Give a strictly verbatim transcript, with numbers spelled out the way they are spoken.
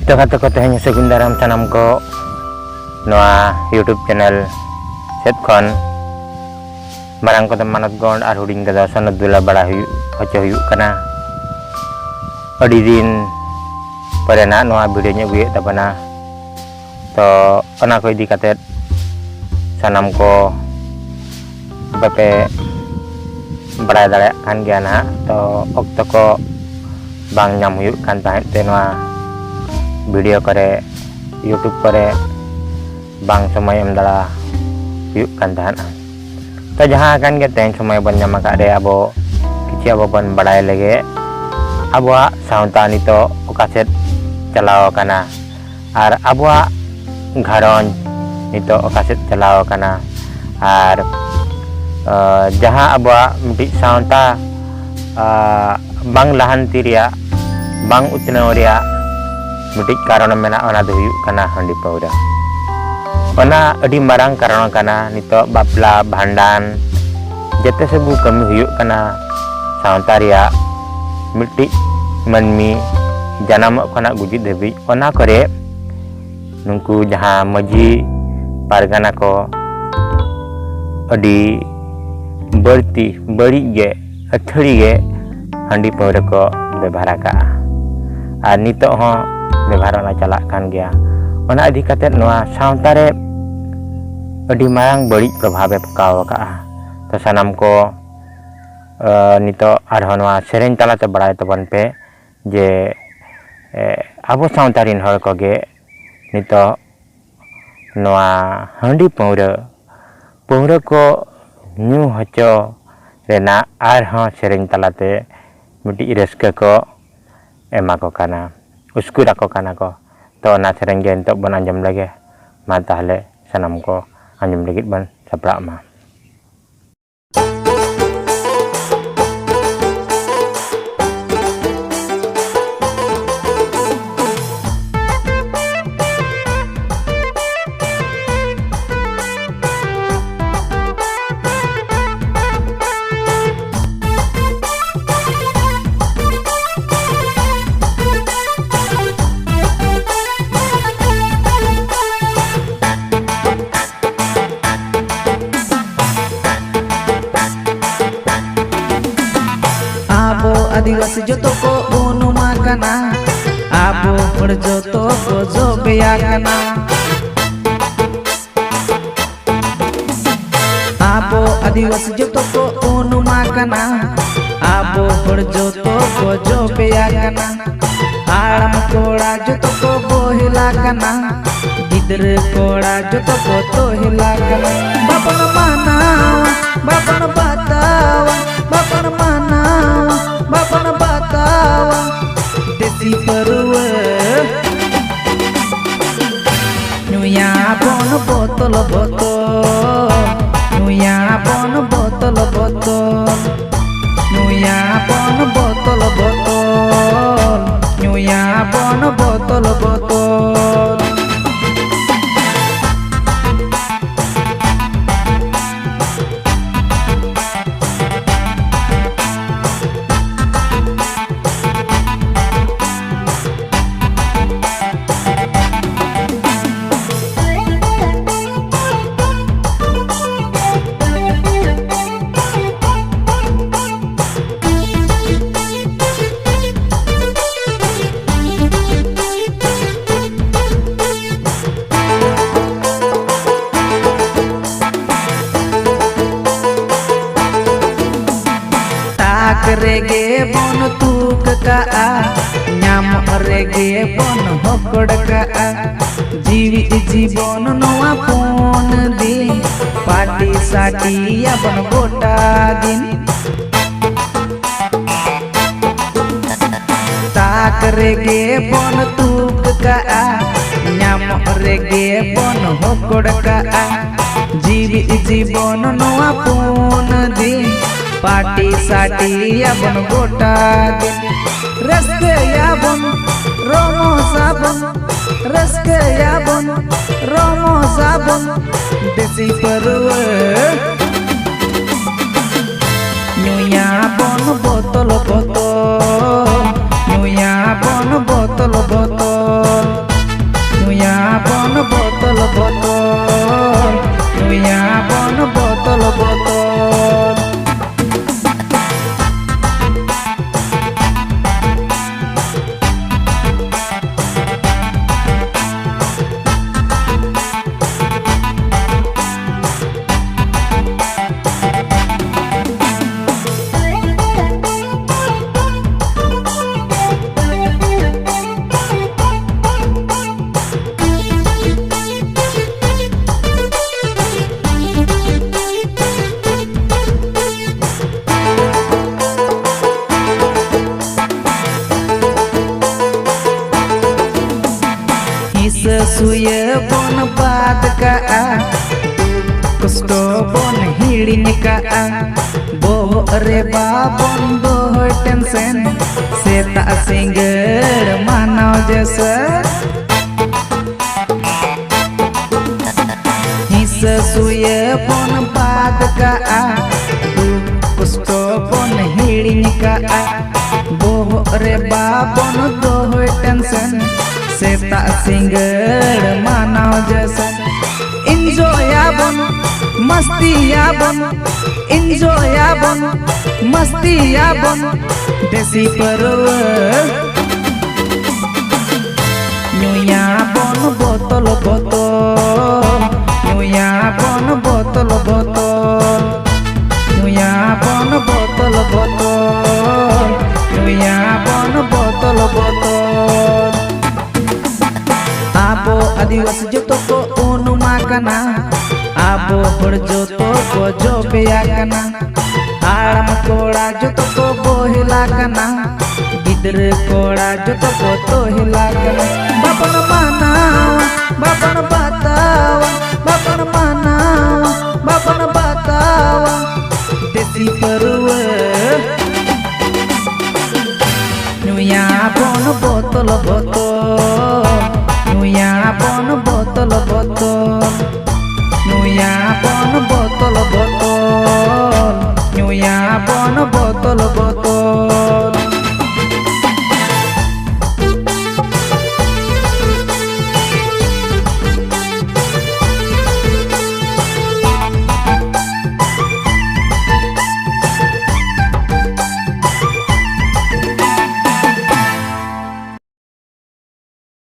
ᱛᱚ ᱜᱟᱛᱮ ᱠᱚ, ᱛᱮᱦᱮᱧ ᱥᱟᱹᱜᱩᱱ ᱫᱟᱨᱟᱢ ᱥᱟᱱᱟᱢ ᱠᱚ ᱱᱚᱣᱟ YouTube channel ᱥᱮᱫ ᱠᱷᱚᱱ᱾ ᱢᱟᱨᱟᱝ ᱠᱚᱫᱚ ᱢᱟᱱᱚᱛ ᱜᱚᱸᱰ ᱟᱨ ᱦᱩᱰᱤᱧ ᱠᱚᱫᱚ ᱥᱚᱱᱚᱛ ᱫᱩᱞᱟᱹᱲ ᱵᱟᱲᱟ ᱦᱩᱭᱩᱜ, ᱦᱚᱪᱚ ᱦᱩᱭᱩᱜ ᱠᱟᱱᱟ᱾ ᱟᱹᱰᱤ ᱫᱤᱱ ᱯᱚᱨᱮ ᱱᱟᱜ ᱱᱚᱣᱟ video ᱧ ᱟᱹᱜᱩᱭᱮᱫ ᱛᱟᱵᱚᱱᱟ᱾ ᱛᱚ ᱚᱱᱟ ᱠᱚ ᱤᱫᱤ ᱠᱟᱛᱮᱫ ᱥᱟᱱᱟᱢ ᱠᱚ ᱟᱯᱮ ᱯᱮ ᱵᱟᱲᱟᱭ ᱫᱟᱲᱮᱭᱟᱜ ᱠᱟᱱ ᱜᱮᱭᱟ ᱱᱟᱦᱟᱜ᱾ ᱛᱚ ᱚᱠᱛᱚ ᱠᱚ ᱵᱟᱝ ᱧᱟᱢ ᱦᱩᱭᱩᱜ ᱠᱟᱱ ᱛᱟᱦᱮᱸᱫ ᱛᱮ ᱱᱚᱣᱟ video ᱠᱚᱨᱮ, YouTube ᱠᱚᱨᱮ ᱵᱟᱝ ᱥᱚᱢᱚᱭ ᱮᱢ ᱫᱟᱲᱮ ᱦᱩᱭᱩᱜ ᱠᱟᱱ ᱛᱟᱦᱮᱸᱫᱼᱟ᱾ ᱛᱚ ᱡᱟᱦᱟᱸ ᱠᱟᱱ ᱜᱮ, ᱛᱮᱦᱮᱧ ᱥᱚᱢᱚᱭ ᱵᱚᱱ ᱧᱟᱢ ᱟᱠᱟᱫ ᱨᱮ ᱟᱵᱚ ᱠᱤᱪᱷᱩ ᱟᱵᱚ ᱵᱚᱱ ᱵᱟᱲᱟᱭ ᱞᱮᱜᱮ, ᱟᱵᱚᱣᱟᱜ ᱥᱟᱶᱛᱟ ᱱᱤᱛᱚᱜ ᱚᱠᱟ ᱥᱮᱫ ᱪᱟᱞᱟᱣ ᱟᱠᱟᱱᱟ ᱟᱨ ᱟᱵᱚᱣᱟᱜ ᱜᱷᱟᱨᱚᱸᱡᱽ ᱱᱤᱛᱚᱜ ᱚᱠᱟ ᱥᱮᱫ ᱪᱟᱞᱟᱣ ᱟᱠᱟᱱᱟ᱾ ᱟᱨ ᱟᱸ, ᱡᱟᱦᱟᱸ ᱟᱵᱚᱣᱟᱜ ᱢᱤᱫᱴᱤᱡ ᱥᱟᱶᱛᱟ ᱟᱸ, ᱵᱟᱝ ᱞᱟᱦᱟᱱᱛᱤ ᱨᱮᱭᱟᱜ, ᱵᱟᱝ ᱩᱛᱱᱟᱹᱣ ᱨᱮᱭᱟᱜ ᱢᱤᱫᱴᱤᱡ ᱠᱟᱨᱚᱱ ᱢᱮᱱᱟᱜᱼᱟ, ᱚᱱᱟ ᱫᱚ ᱦᱩᱭᱩᱜ ᱠᱟᱱᱟ ᱦᱟᱺᱰᱤ ᱯᱟᱹᱣᱨᱟᱹ᱾ ᱚᱱᱟ ᱟᱹᱰᱤ ᱢᱟᱨᱟᱝ ᱠᱟᱨᱚᱱ ᱠᱟᱱᱟ᱾ ᱱᱤᱛᱚᱜ ᱵᱟᱯᱞᱟ, ᱵᱷᱟᱸᱰᱟᱱ, ᱡᱮᱛᱮ ᱥᱟᱹᱜᱩ ᱠᱟᱹᱢᱤ ᱦᱩᱭᱩᱜ ᱠᱟᱱᱟ ᱥᱟᱶᱛᱟ ᱨᱮᱭᱟᱜ ᱢᱤᱫᱴᱤᱡ ᱢᱟᱹᱱᱢᱤ ᱡᱟᱱᱟᱢᱚᱜ ᱠᱷᱚᱱᱟᱜ ᱜᱩᱡᱩᱜ ᱫᱷᱟᱹᱵᱤᱡ, ᱚᱱᱟ ᱠᱚᱨᱮ ᱱᱩᱠᱩ ᱡᱟᱦᱟᱸ ᱢᱟᱹᱡᱷᱤ ᱯᱟᱨᱜᱟᱱᱟ ᱠᱚ ᱟᱹᱰᱤ ᱵᱟᱹᱲᱛᱤ, ᱵᱟᱹᱲᱤᱡ ᱜᱮ, ᱟᱹᱛᱷᱟᱹᱲᱤ ᱜᱮ ᱦᱟᱺᱰᱤ ᱯᱟᱹᱣᱨᱟᱹ ᱠᱚ ᱵᱮᱵᱷᱟᱨ ᱟᱠᱟᱫᱼᱟ᱾ ᱟᱨ ᱱᱤᱛᱚᱜ ᱦᱚᱸ ᱵᱮᱵᱷᱟᱨ ᱚᱱᱟ ᱪᱟᱞᱟᱜ ᱠᱟᱱ ᱜᱮᱭᱟ᱾ ᱚᱱᱟ ᱤᱫᱤ ᱠᱟᱛᱮᱫ ᱱᱚᱣᱟ ᱥᱟᱶᱛᱟ ᱨᱮ ᱟᱹᱰᱤ ᱢᱟᱨᱟᱝ ᱵᱟᱹᱲᱤᱡ ᱯᱨᱚᱵᱷᱟᱵᱽ ᱮ ᱯᱚᱠᱟᱣ ᱟᱠᱟᱫᱼᱟ᱾ ᱛᱚ ᱥᱟᱱᱟᱢ ᱠᱚ, ᱟᱸ, ᱱᱤᱛᱚᱜ ᱟᱨᱦᱚᱸ ᱱᱚᱣᱟ ᱥᱮᱨᱮᱧ ᱛᱟᱞᱟᱛᱮ ᱵᱟᱲᱟᱭ ᱛᱟᱵᱚᱱ ᱯᱮ ᱡᱮ, ᱮ, ᱟᱵᱚ ᱥᱟᱶᱛᱟ ᱨᱮᱱ ᱦᱚᱲ ᱠᱚᱜᱮ ᱱᱤᱛᱚᱜ ᱱᱚᱣᱟ ᱦᱟᱺᱰᱤ ᱯᱟᱹᱣᱨᱟᱹ, ᱯᱟᱹᱣᱨᱟᱹ ᱠᱚ ᱧᱩ ᱦᱚᱪᱚ ᱨᱮᱱᱟᱜ ᱟᱨᱦᱚᱸ ᱥᱮᱨᱮᱧ ᱛᱟᱞᱟᱛᱮ ᱢᱤᱫᱴᱤᱡ ᱨᱟᱹᱥᱠᱟᱹ ᱠᱚ ᱮᱢᱟ ᱠᱚ ᱠᱟᱱᱟ, ᱩᱥᱠᱩᱨ ᱟᱠᱚ ᱠᱟᱱᱟ ᱠᱚ᱾ ᱛᱚ ᱚᱱᱟ ᱥᱮᱨᱮᱧ ᱜᱮ ᱱᱤᱛᱚᱜ ᱵᱚᱱ ᱟᱸᱡᱚᱢ ᱞᱮᱜᱮ᱾ ᱢᱟ ᱛᱟᱦᱚᱞᱮ ᱥᱟᱱᱟᱢ ᱠᱚ ᱟᱸᱡᱚᱢ ᱞᱟᱹᱜᱤᱫ ᱵᱚᱱ ᱥᱟᱯᱲᱟᱜ ᱢᱟ᱾ ᱟᱹᱫᱤᱵᱟᱹᱥᱤ ᱡᱚᱛᱚ ᱠᱚ ᱩᱱᱩᱢ ᱟᱠᱟᱱᱟ, ᱟᱵᱚ ᱦᱚᱲ ᱡᱚᱛᱚ ᱠᱚ ᱡᱚᱵᱮ ᱟᱠᱟᱱᱟ᱾ ᱟᱵᱚ ᱟᱹᱫᱤᱵᱟᱹᱥᱤ ᱡᱚᱛᱚ ᱠᱚ ᱩᱱᱩᱢ ᱟᱠᱟᱱᱟ, ᱟᱵᱚ ᱦᱚᱲ ᱡᱚᱛᱚ ᱠᱚ ᱡᱚᱵᱮ ᱟᱠᱟᱱᱟ᱾ ᱦᱟᱲᱟᱢ ᱠᱚᱲᱟ ᱡᱚᱛᱚ ᱠᱚ ᱵᱚᱦᱮᱞ ᱟᱠᱟᱱᱟ, ᱜᱤᱫᱽᱨᱟᱹ ᱠᱚᱲᱟ ᱡᱚᱛᱚ ᱠᱚ ᱛᱚᱦᱮᱞ ᱟᱠᱟᱱᱟ᱾ ᱵᱟᱵᱚᱱ ᱢᱟᱱᱟᱣᱟ, ᱵᱟᱵᱚᱱ ᱵᱟᱛᱟᱣᱟ, ᱵᱟᱵᱚᱱ ᱢᱟᱱᱟᱣᱟ, ᱵᱟᱵᱚᱱ ᱵᱟᱛᱟᱣᱟ ᱫᱮᱥᱤ ᱯᱟᱹᱨᱣᱟᱹ᱾ ᱧᱩᱭᱟᱵᱚᱱ ᱵᱳᱛᱚᱞ ᱵᱳᱛᱚᱞ, ᱧᱩᱭᱟᱵᱚᱱ ᱵᱳᱛᱚᱞ ᱵᱳᱛᱚᱞ, ᱧᱩᱭᱟᱵᱚᱱ ᱵᱳᱛᱚᱞ ᱵᱳᱛᱚᱞ, ᱧᱩᱭᱟᱵᱚᱱ ᱵᱳᱛᱚᱞ ᱵᱳᱛᱚᱞ᱾ ᱛᱟᱠ ᱨᱮᱜᱮ ᱵᱚᱱ ᱛᱩᱠ ᱠᱟᱜᱼᱟ, ᱧᱟᱢᱚᱜ ᱨᱮᱜᱮ ᱵᱚᱱ ᱦᱚᱠᱚᱲ ᱠᱟᱜᱼᱟ᱾ ᱡᱤᱣᱤ ᱡᱤᱵᱚᱱ ᱱᱚᱣᱟ ᱯᱩᱱ ᱫᱤᱱ, ᱯᱟᱴᱤ ᱥᱟᱴᱤᱭᱟᱵᱚᱱ ᱜᱚᱴᱟ ᱫᱤᱱ᱾ ᱛᱟᱠ ᱨᱮᱜᱮ ᱵᱚᱱ ᱛᱩᱠ ᱠᱟᱜᱼᱟ, ᱧᱟᱢᱚᱜ ᱨᱮᱜᱮ ᱵᱚᱱ ᱦᱚᱠᱚᱲ ᱠᱟᱜᱼᱟ᱾ ᱡᱤᱣᱤ ᱡᱤᱵᱚᱱ ᱱᱚᱣᱟ ᱯᱩᱱ ᱫᱤᱱ, ᱯᱟᱴᱤ ᱥᱟᱴᱤᱭᱟᱵᱚᱱ ᱜᱚᱴᱟ ᱫᱤᱱ᱾ ᱨᱟᱹᱥᱠᱟᱹᱭᱟᱵᱚᱱ, ᱨᱚᱢᱚᱡᱟᱵᱚᱱ, ᱨᱟᱹᱥᱠᱟᱹᱭᱟᱵᱚᱱ, ᱨᱚᱢᱚᱡᱟᱵᱚᱱ ᱫᱮᱥᱤ ᱯᱟᱹᱨᱣᱟᱹ᱾ ᱧᱩᱭᱟᱵᱚᱱ ᱵᱳᱛᱚᱞ ᱵᱳᱛᱚᱞ, ᱧᱩᱭᱟᱵᱚᱱ ᱵᱳᱛᱚᱞ ᱵᱳᱛᱚᱞ, ᱧᱩᱭᱟᱵᱚᱱ ᱵᱳᱛᱚᱞ ᱵᱳᱛᱚᱞ, ᱧᱩᱭᱟᱵᱚᱱ ᱵᱳᱛᱚᱞ ᱵᱳᱛᱚᱞ᱾ ᱥᱩᱭᱟᱹ ᱵᱚᱱ ᱵᱟᱫ ᱠᱟᱜᱼᱟ, ᱫᱩᱠ ᱠᱚᱥᱴᱚ ᱵᱚᱱ ᱦᱤᱲᱤᱧ ᱠᱟᱜᱼᱟ, ᱵᱚᱦᱚᱜ ᱨᱮ ᱵᱟᱵᱚᱱ ᱫᱚᱦᱚᱭ ᱴᱮᱱᱥᱮᱱ, ᱥᱮᱛᱟᱜ ᱥᱤᱸᱜᱟᱹᱲ ᱢᱟᱱᱟᱣ ᱡᱮᱥᱮ᱾ ᱦᱤᱸᱥᱟᱹ ᱥᱩᱭᱟᱹ ᱵᱚᱱ ᱵᱟᱫ ᱠᱟᱜᱼᱟ, ᱫᱩᱠ ᱠᱚᱥᱴᱚ ᱵᱚᱱ ᱦᱤᱲᱤᱧ ᱠᱟᱜᱼᱟ, ᱵᱚᱦᱚᱜ ᱨᱮ ᱵᱟᱵᱚᱱ ᱫᱚᱦᱚᱭ ᱴᱮᱱᱥᱮᱱ, ᱥᱮᱛᱟᱜ ᱥᱤᱸᱜᱟᱹᱲ ᱢᱟᱱᱟᱣ ᱡᱮᱥᱮ᱾ ᱤᱱᱡᱚᱭᱟᱵᱚᱱ, ᱢᱟᱥᱛᱤᱭᱟᱵᱚᱱ, ᱤᱱᱡᱚᱭᱟᱵᱚᱱ, ᱢᱟᱥᱛᱤᱭᱟᱵᱚᱱ, ᱫᱮᱥᱤ ᱯᱟᱹᱨᱣᱟᱹ ᱧᱩᱭᱟᱵᱚᱱ ᱵᱚᱛᱚᱞ ᱵᱚᱛᱚᱞ, ᱧᱩᱭᱟᱵᱚᱱ ᱵᱚᱛᱚᱞ ᱵᱚᱛᱚᱞ, ᱧᱩᱭᱟᱵᱚᱱ ᱵᱚᱛᱚᱞ ᱵᱚᱛᱚᱞ, ᱧᱩᱭᱟᱵᱚᱱ ᱵᱚᱛᱚᱞ ᱵᱚᱛᱚᱞ᱾ ᱟᱵᱚ ᱟᱹᱫᱤᱵᱟᱹᱥᱤ ᱡᱚᱛᱚ ᱠᱚ ᱩᱱᱩᱢᱟ ᱠᱟᱱᱟ, ᱟᱵᱚ ᱦᱚᱲ ᱡᱚᱛᱚ ᱠᱚ ᱡᱚᱵᱮᱭᱟ ᱠᱟᱱᱟ, ᱦᱟᱲᱟᱢ ᱠᱚᱲᱟ ᱡᱚᱛᱚ ᱠᱚ ᱵᱚᱦᱮᱞᱟ ᱠᱟᱱᱟ, ᱜᱤᱫᱽᱨᱟᱹ ᱠᱚᱲᱟ ᱡᱚᱛᱚ ᱠᱚ ᱛᱚᱦᱮᱞᱟ ᱠᱟᱱᱟ᱾ ᱵᱟᱵᱚᱱ ᱢᱟᱱᱟᱣᱟ, ᱵᱟᱵᱚᱱ ᱵᱟᱛᱟᱣᱟ, ᱵᱟᱵᱚᱱ ᱢᱟᱱᱟᱣᱟ, ᱵᱟᱵᱚᱱ ᱵᱟᱛᱟᱣᱟ᱾